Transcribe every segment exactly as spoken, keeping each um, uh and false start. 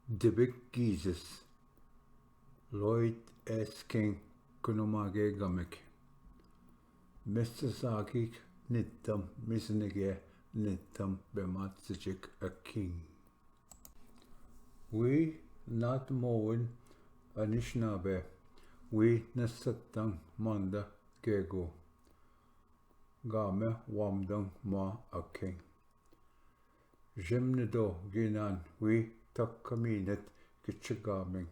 Dibik Gizis, Lloyd S. King, Kunumage Gamik, Mister Zagik Niddam Miznige Niddam Bematsijik a King. Wi Nat Mowin Anishinaabe, wi Nasatang Manda Gego, Game Wamdang Ma a King. Jemnido Ginan wi Takkaminit Kichigaming,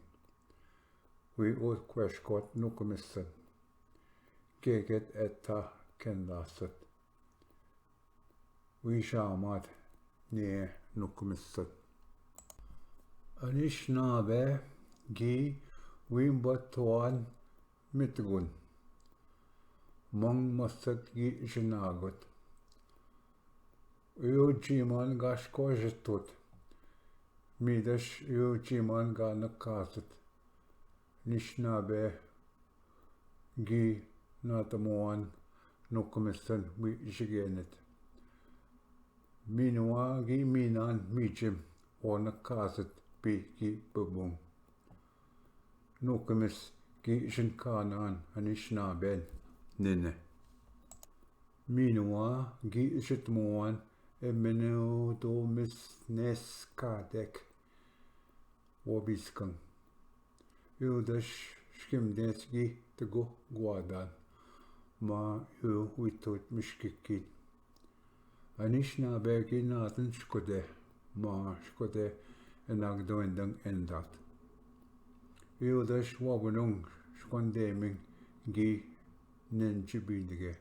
wi Ur Kweshkot Nukumisan, Geget Eta Kendasat, wi Shamat Nie Nukumisan. Anishinaabe gi wi Batuan Mitgun, Mang Masat gi Jinagut, Uyu Jiman Gashko Jitut, Midash Uyu Jiman Gana Kazut, Anishinaabe gi Natamuan Nukumisan wi Jigenit, Minwa gi Minan Mijim, Ona Kazut pi gi Bubung, Nukumis gi Jinkanan Anishinaaben Nine, Minwa gi Jitmuan Emenudo Mis Nes Kadek Wobiskang, Udash Shkimdes gi Tgo Gwadan, Ma U Witut Mishkikin. Anishinaabe gi Natan Shkode, Ma Shkode Enagdo Endang Endat, Udash Wagunung Shkondeming gi Nenjibindige,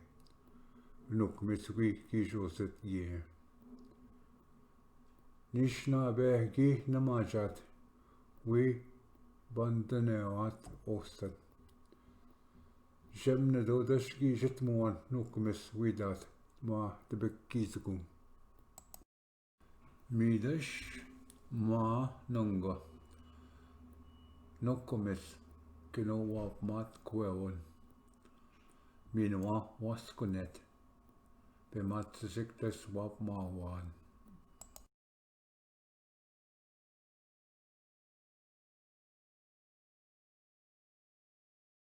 Nukumis wi gi Joseph gi Anishinaabe gi Namajat wi Bandanewat Ostan, Jemnido Dash gi Jitmuan Nukumis Widat, Ma Dibik Gizgun. Midash Ma Nunga Nukumis Kino Wapmat Kwewon, Minwa Waskunet Bematsijik Das Wapmawan.